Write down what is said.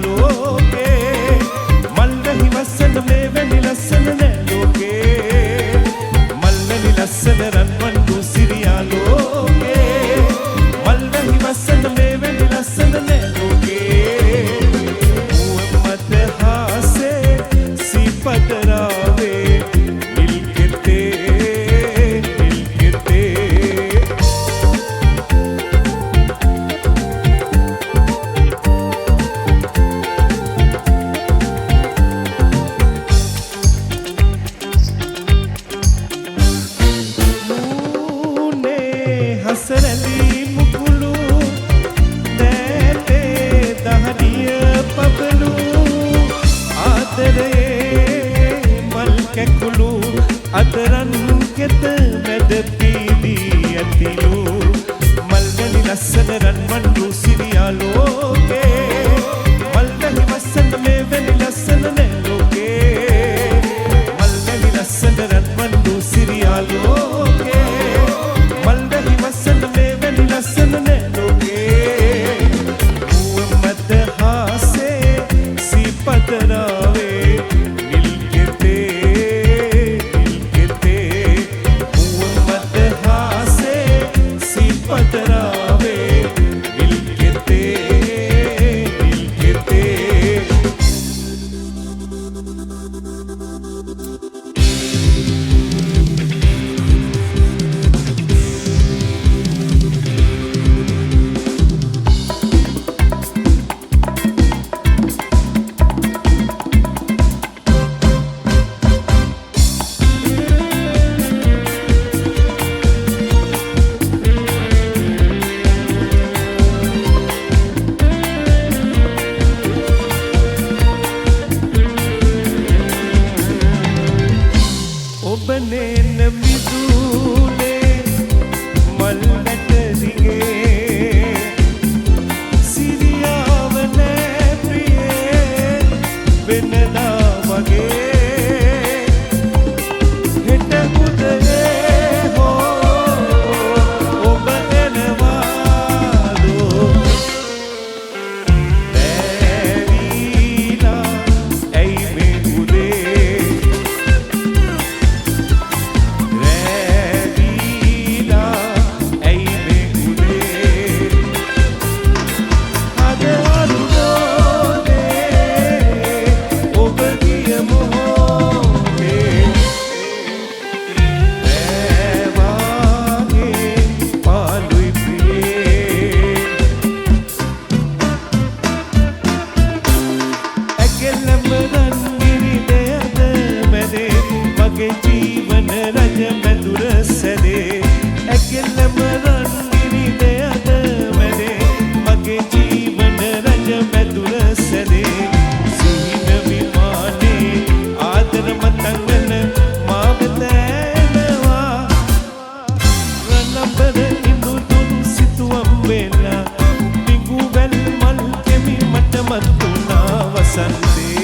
ලෝකේ මල් වැහි වස්සන මේ වැනි ලස්සන නෑ ලෝකේ මල් වැනි ලස්සන රන්වන් රුසිරියා ලෝකේ මල් වැහි වස්සන මේ වැනි ලස්සන නෑ ලෝකේ මුව මත හාසේ සිපදරාවේ නිල් කෙතේ නිල් කෙතේ. මූනේ හසරැලි මුකුළු දෑතේ දහඩිය පබළු ආදරයේ මල් කැකුළු අදරන් කෙත මැද පීදී ඇතිලු මල් වැනි ලස්සන රන්වන් රුසිරියා ලෝකේ මල් වැහි වස්සන මේ වැනි ලස්සන නෑ ලෝකේ මල් වැනි ලස්සන රන්වන් රුසිරියා ලෝකේ මල් වැහි වස්සන මේ වැනි ලස්සන නෑ ලෝකේ මුව මත හාසේ සිපදරාවේ නිල් කෙතේ නිල් කෙතේ මුව මත හාසේ සිපදරාවේ නිල් කෙතේ නිල් කෙතේ. ඔබ නේන මිදුලේ මල් වැට දිගේ සිරියාව නෑ ප්‍රියේ වෙනදා වගේ හෙට උදේ හෝ ඔබ එනවාදෝ දැවිලා ඇයි මේ උදේ රැවිලා ඇයි මේ උදේ අද අරුණෝදේ ඔබ ගිය මොහොතේ රෑ වාගේ පාළුයි ප්‍රියේ ඇගෙලම රන්ගිරි දෙයද මැදේ මගේ ජීවන රජ මැදුර සැදේ ඇගෙලම රන්ගිරි දෙයද මැදේ මගේ ජීවන රජ මැදුර සැදේ සිහින විමානේ ආදර මතංගන මා වෙත එනවා රණබර ඉඳුදුන් සිතුවම් වෙලා ඩිඟු වැල් මල් කෙමි මට මත්තුනා වසන්තේ.